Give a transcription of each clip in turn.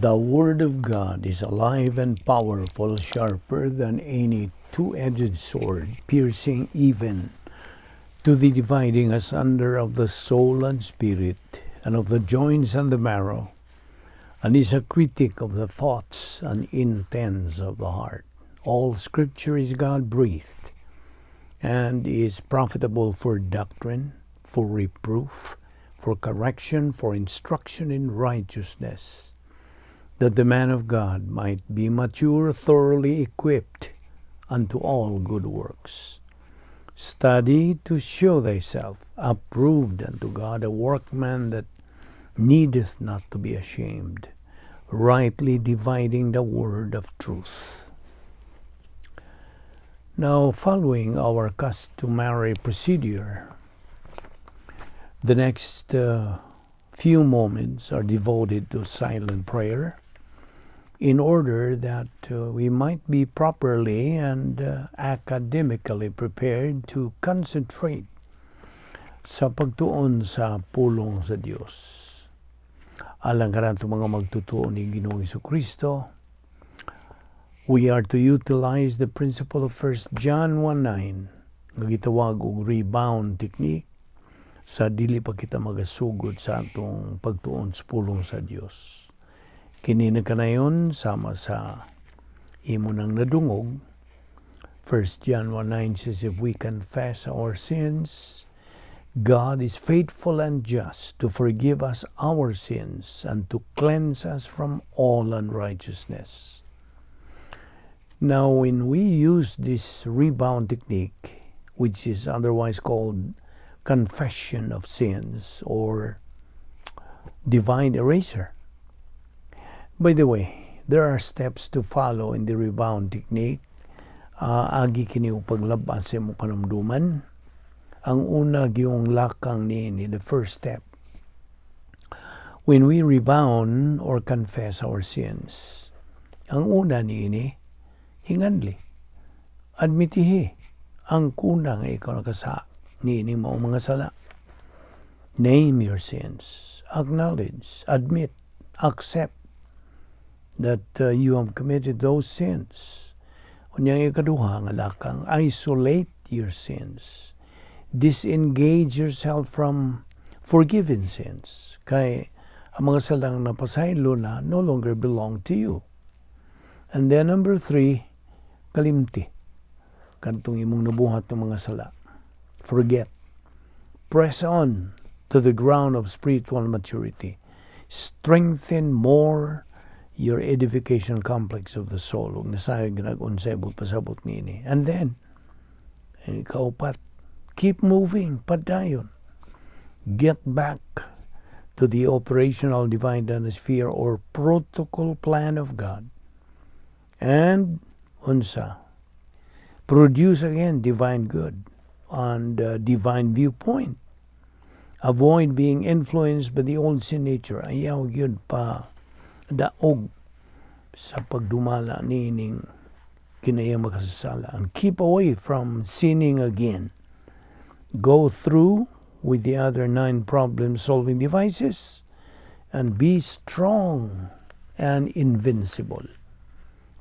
The Word of God is alive and powerful, sharper than any two-edged sword, piercing even to the dividing asunder of the soul and spirit, and of the joints and the marrow, and is a critic of the thoughts and intents of the heart. All Scripture is God-breathed, and is profitable for doctrine, for reproof, for correction, for instruction in righteousness, that the man of God might be mature, thoroughly equipped unto all good works. Study to show thyself approved unto God, a workman that needeth not to be ashamed, rightly dividing the word of truth. Now, following our customary procedure, the next few moments are devoted to silent prayer in order that we might be properly and academically prepared to concentrate sa pagtuon sa pulong sa Dios. Alang kanato mga magtutuo ni Ginoong Kristo, we are to utilize the principle of 1 John 1:9 nga gitawag og rebound technique sa dili pa kita magasugod sa atong pagtuon sa pulong sa Dios. Kini nagkanayon sama sa imo nang nadungog. 1 John 1:9 says, "If we confess our sins, God is faithful and just to forgive us our sins and to cleanse us from all unrighteousness." Now, when we use this rebound technique, which is otherwise called confession of sins or divine eraser. By the way, there are steps to follow in the rebound technique. Agi kini og paglabas sa imong panumduman. Ang una gyung lakang niini, the first step. When we rebound or confess our sins, ang una niini, hinganli. Admitihi ang kuna nga ikaw nakasala niini mao mga sala. Name your sins. Acknowledge, admit, accept that you have committed those sins. Unya ikaduha nga lakang, isolate your sins. Disengage yourself from forgiven sins. Kay ang mga salang napasaylo na no longer belong to you. And then number three, kalimti kadtong imong nabuhat ng mga sala. Forget. Press on to the ground of spiritual maturity. Strengthen more your edification complex of the soul. Ug nasayod nag unsay pasabot niini. And then, ikaupat, keep moving, padayon. Get back to the operational divine sphere or protocol plan of God. And unsa, produce again divine good and divine viewpoint. Avoid being influenced by the old sin nature. Ayaw gyud pa daog sa pagdumala niining kinahiyang makasasala. And keep away from sinning again. Go through with the other nine problem-solving devices and be strong and invincible.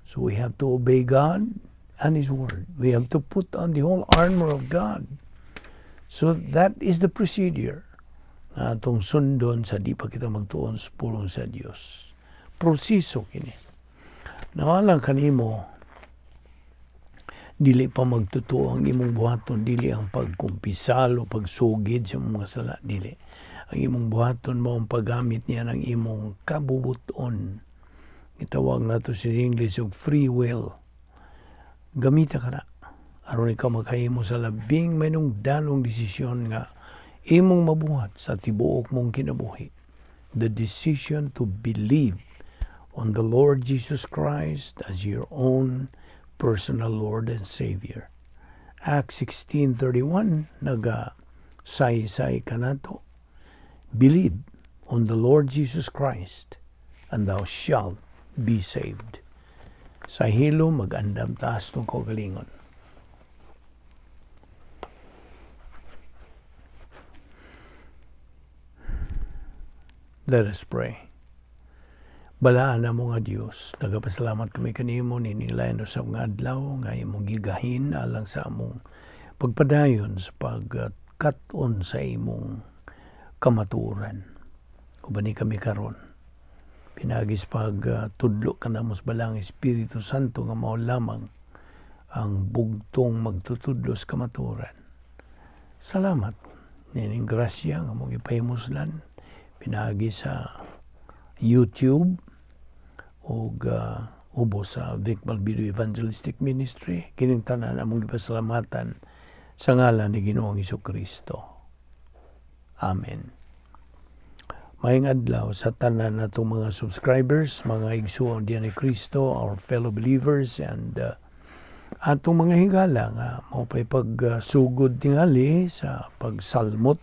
So we have to obey God and His Word. We have to put on the whole armor of God. So that is the procedure na atong sundon sa di pa kita magtuon sa pulong sa Dios. Proseso kini. Nawalang kanimo dili pa magtutuo, ang imong buhaton dili ang pagkumpisal o pagsugid sa imong mga sala, dili. Ang imong buhaton mao ang paggamit niya ng imong kabubuton. Gitawag nato sa English og free will. Gamita ka na aron ikaw makahimo sa labing manungdanong desisyon nga imong mabuhat sa tibuok mong kinabuhi. The decision to believe on the Lord Jesus Christ as your own personal Lord and Savior. Acts 16:31 naga say-say kanato. "Believe on the Lord Jesus Christ and thou shalt be saved." Sa hilom, mag-andam ta sa atong kaugalingon. Let us pray. Balaan namo nga Dios, nagapasalamat kami kanimo nining lain usab nga adlaw nga imong gigahin alang sa among pagpadayon sa pagkat-on sa imong kamatuoran. Ubani kami karon pinaagi sa pagtudlo kanamo sa Balaang Espiritu Santo nga mao lamang ang bugtong magtutudlo sa kamatuoran. Salamat nining grasya nga among gipahimuslan pinaagi sa YouTube ug ubos sa Vic Balbido Evangelistic Ministry. Kining tanan among gipasalamatan sa ngalan ni Ginoong Kristo. Amen. Maayong adlaw sa tanan natong mga subscribers, mga igsuon diyan ni Kristo, our fellow believers and atong mga higala nga mao pa'y pagsugod tingali sa pagsalmot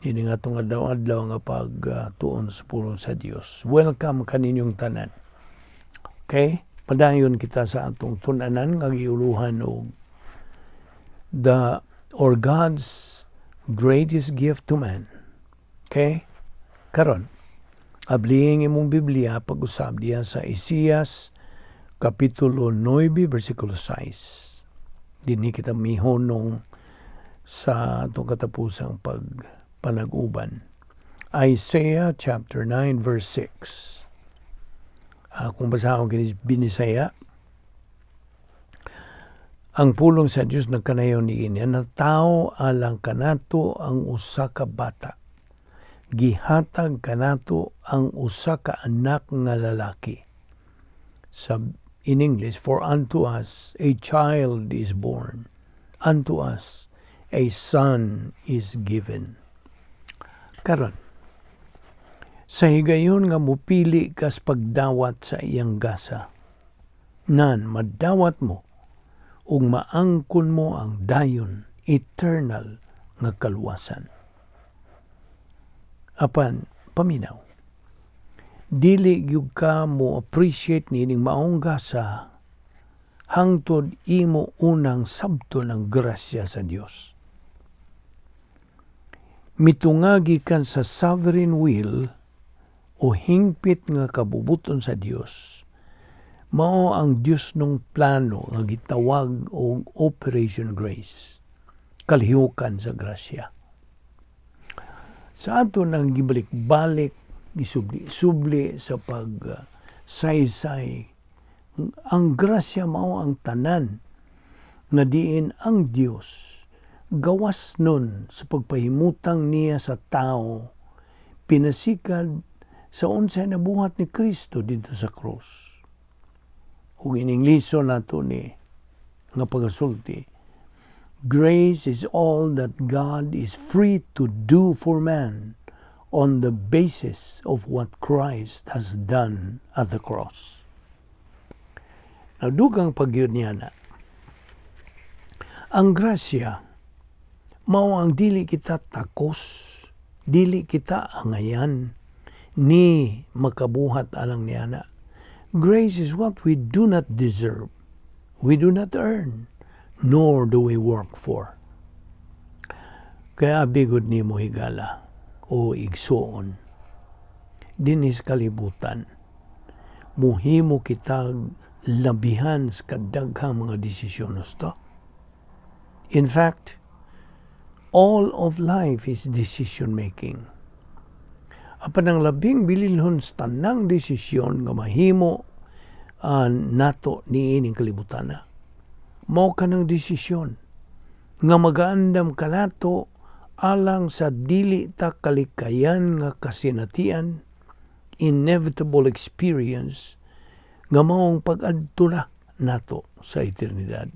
ini nga atong adlaw-adlaw nga pagtuon sa pulong sa Dios. Welcome kaninyong tanan. Okay? Padayon kita sa atong tun-anan nga giuluhan og the or God's greatest gift to man. Okay? Karon, ablihin imong Biblia, pag-usab diya sa Isaias Kapitulo 9, versikulo 6. Dinhi kita mihunong sa atong katapusang pagpanag-uban. Isaiah chapter 9 verse 6. Kung basahon kini Binisaya, ang pulong sa Dios nagkanayon niini: "Natawo alang kanato ang usa ka bata. Gihatag kanato ang usa ka anak nga lalaki." Sa in English, "For unto us a child is born, unto us a son is given." Karon, sa higayon nga mupili kas pagdawat sa iyang gasa, nan madawat mo ug maangkon mo ang dayon, eternal nga kaluwasan. Apan paminaw. Dili gyud ka mo appreciate niining maong gasa hangtod imo unang sabton ang grasya sa Dios. Mitungagi kan sa sovereign will o hingpit nga kabubuton sa Dios. Mao ang Dios nung plano nga gitawag og Operation Grace. Kalihukan sa grasya. Sa ato nang gibalik-balik, gisubli-subli sa pag saysay, ang grasya mao ang tanan nga diin ang Dios gawas nun sa pagpahimutang niya sa tao pinasikad sa unsay nabuhat ni Kristo didto sa krus. Ug in-Ingleso nato ni nga pagasulti, grace is all that God is free to do for man on the basis of what Christ has done at the cross. Now, dugang pagyud niya na, ang grasya, mao ang dili kita takos, dili kita angayan, ni makabuhat alang niya na. Grace is what we do not deserve, we do not earn, nor do we work for. Kaya bigod nimo, higala o igsuon, dinhi sa kalibutan, muhimo kitag labihan sa kadaghang mga desisyon to. In fact, all of life is decision making. Apan ang labing bililhon sa tanang desisyon nga mahimo nato niining kalibutan na, mao kanang desisyon nga magaandam kanato alang sa dili ta kalikayan nga kasinatian, inevitable experience nga maong pag-adto na nato sa eternidad.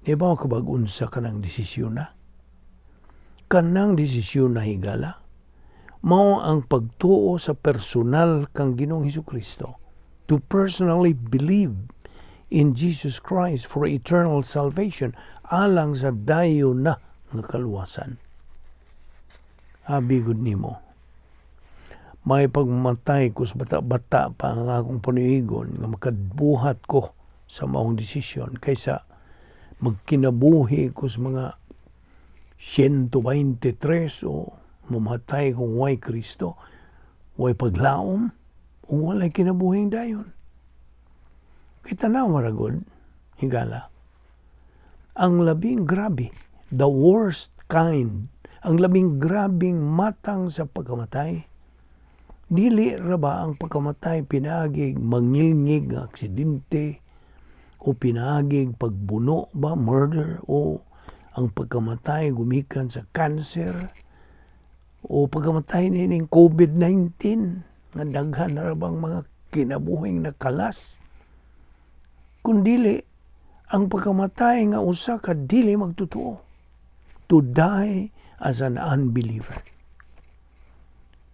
Ibaw ka bag unsa kanang desisyon na? Kanang desisyon na, higala, mao ang pagtuo sa personal kang Ginoong Hesus Kristo, to personally believe in Jesus Christ for eternal salvation alang sa dayon na nga kaluwasan. Abi gud nimo, may pagmatay ko sa bata-bata pa ang akong panuigon nga makabuhat ko sa maong desisyon kaysa magkinabuhi ko sa mga 123 o mamatay kung way Kristo, way paglaom. Ug walay kinabuhing dayon. Kita na maragod, higala. Ang labing grabe, the worst kind, ang labing grabing matang sa pagkamatay, dili ra ba ang pagkamatay pinaagig mangilngig nga aksidente o pinaagig pagbuno ba, murder, o ang pagkamatay gumikan sa cancer o pagkamatay nining COVID-19 nga daghan na ra bang mga kinabuhing nakalas, kundili ang pagkamatay nga usa ka dili magtotoo, to die as an unbeliever?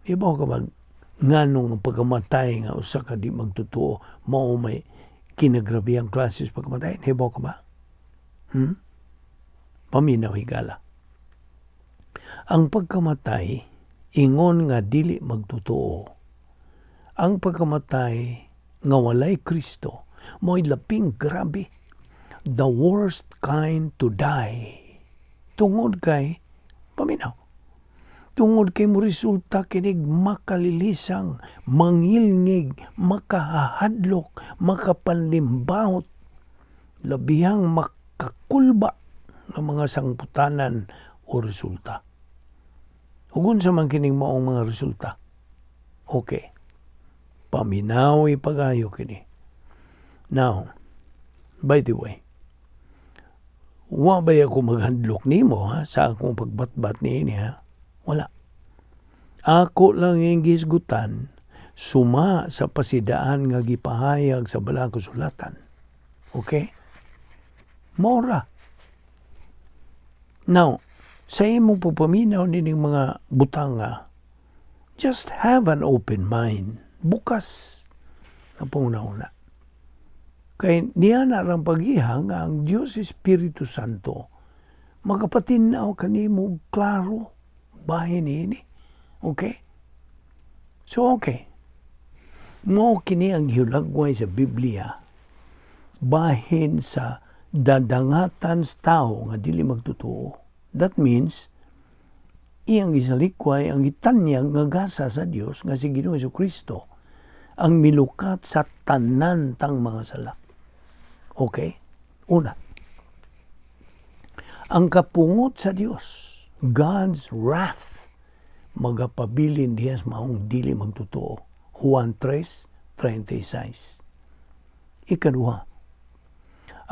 Di ba ka mag nganong ang pagkamatay nga usa ka di magtotoo mao may kinagrabihang klase sa pagkamatay? Hibaw ka ba? Paminaw, higala. Ang pagkamatay ingon nga dili magtotoo, ang pagkamatay nga walay Kristo, mo'y labing grabe, the worst kind to die. Tungod kay, paminaw, tungod kay mo resulta kinig makalilisang, mangilngig, makahahadlok, makapanlimbahot, labihang makakulba ng mga sangputanan o resulta. Ug unsa man kining maong mga resulta? Okay. Paminawi pagayo kini. Now, by the way, wa ba ako maghandlok nimo ha, sa akong pagbatbat niini ha? Wala. Ako lang yung gisgutan suma sa pasidaan nga gipahayag sa Balaang Kasulatan. Okay? Mora. Now, sa imong pagpaminaw nining mga butanga, just have an open mind. Bukas na panguna-una. Kay niya na rang pagiha nga ang Diyos Espiritu Santo makapatinaw kanimo klaro bahin ini. Okay? So okay. Mao kini ang gihulagway sa Biblia bahin sa dadangatan sa tao nga dili magtotoo. That means iyang gisalikway ang gitanyag nga gasa sa Dios nga si Ginoong Kristo ang milukat sa tanan tang mga sala. Okay? Una, ang kapungot sa Dios, God's wrath, magapabilin diha sa maong dili magtotoo. Juan 3:36. Ikaduha,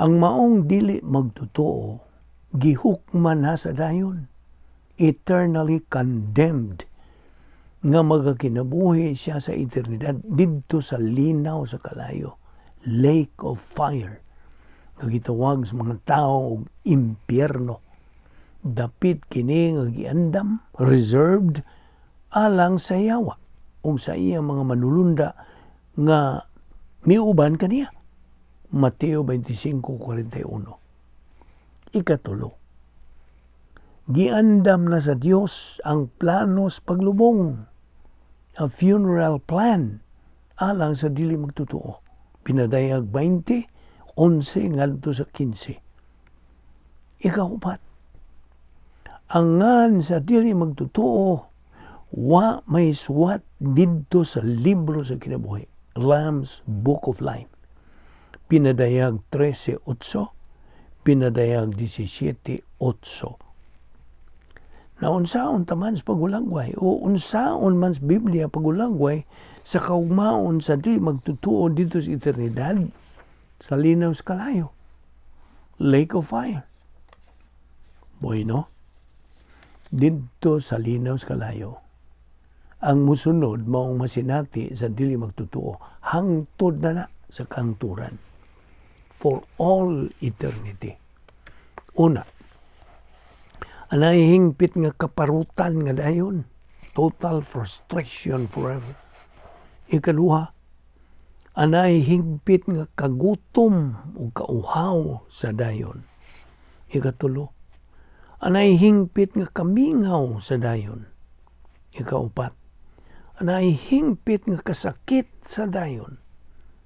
ang maong dili magtotoo, gihukman na sa dayon, eternally condemned, nga magakinabuhi siya sa eternidad didto sa linaw sa kalayo, lake of fire, nga gitawag sa mga tao og impyerno. Dapit kini nga giandam, reserved alang sa yawa ug sa iyang mga manulunda nga miuban kaniya. Mateo 25:41. Ikatulo, giandam na sa Dios ang plano sa paglubong, a funeral plan alang sa dili magtotoo. Pinadayag 20:11 ngadto sa 15. Ikaupat, ang ngan sa dili magtotoo wa may suwat didto sa libro sa kinabuhi, Lamb's Book of Life. Pinadayag 13:8, Pinadayag 17:8. Na unsaon ta man sa pagulagway o unsaon man sa Biblia pagulagway sa kaugmaon sa di magtotoo dito sa eternidad sa linaw sa kalayo, lake of fire? Bueno, didto sa linaw sa kalayo ang musunod maong masinati sa dili magtotoo hangtod na na sa kahangturan, for all eternity. Una, anay hingpit nga kaparutan nga dayon, total frustration forever. Ikaduha, anay hingpit nga kagutom o kauhaw sa dayon. Ikatulo, anay hingpit nga kamingaw sa dayon. Ikaupat, anay hingpit nga kasakit sa dayon.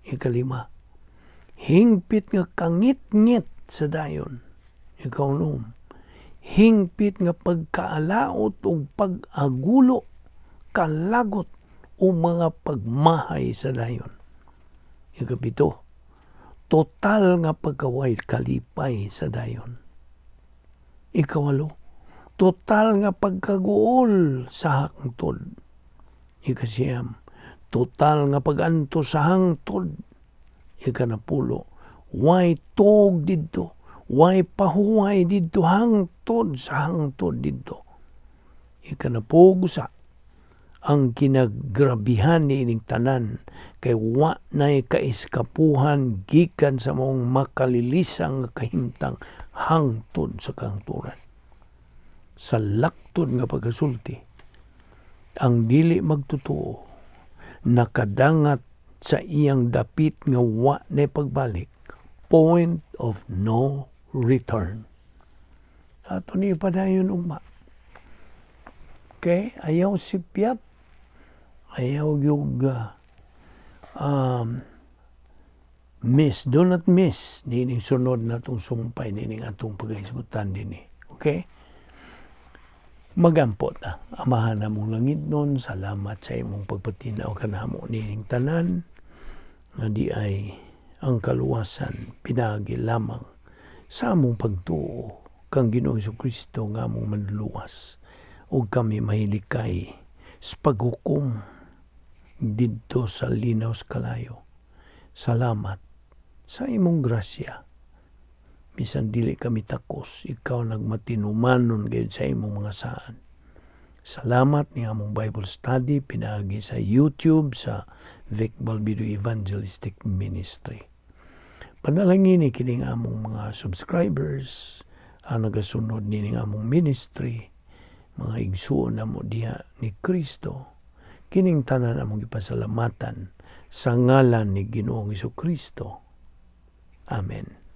Ikalima, hingpit nga kangit-ngit sa dayon. Ikaunom, hingpit nga pagkaalaot ug pag-agulo, kalagot o mga pagmahay sa dayon. Ikapito, total nga pagkaway kalipay sa dayon. Ikawalo, total nga pagkaguol sa hangtod. Ikasiyam, total nga pag-antos sa hangtod. Ikanapulo, way tuog didto, way pahuway didto, hangtod sa hangtod didto. Ikanapulo ug usa, ang kinagrabihan niining tanan kay wa nay kaiskapuhan gikan sa maong makalilisang nga kahimtang hangtod sa kahangturan. Sa laktod nga pagkasulti, ang dili magtotoo nakadangat sa iyang dapit nga wa nay pagbalik, point of no return. Ato ni padayon ugma. Okay, ayaw sipyat, ayaw yung miss, do not miss nining sunod na itong sumpay, nining atong paghisgutan dinhi. Okay? Magampo ta. Amahan namong langitnon, salamat sa imong pagpatinaw kanamo nining tanan nga diay ang kaluwasan pinaagi lamang sa among pagtuo kang Ginoong Kristo nga among manluluwas ug kami mahilikay sa paghukom didto sa linaw sa kalayo. Salamat sa imong grasya. Bisan dili kami takos, ikaw nagmatinumanon gayud sa imong mga saad. Salamat ni among Bible study pinaagi sa YouTube sa Vic Balbido Evangelistic Ministry. Panalangini kining among mga subscribers ang nagasunod nining among ministry, mga igsuon namo diha ni Kristo. Kining tanan among gipasalamatan sa ngalan ni Ginoong Kristo. Amen.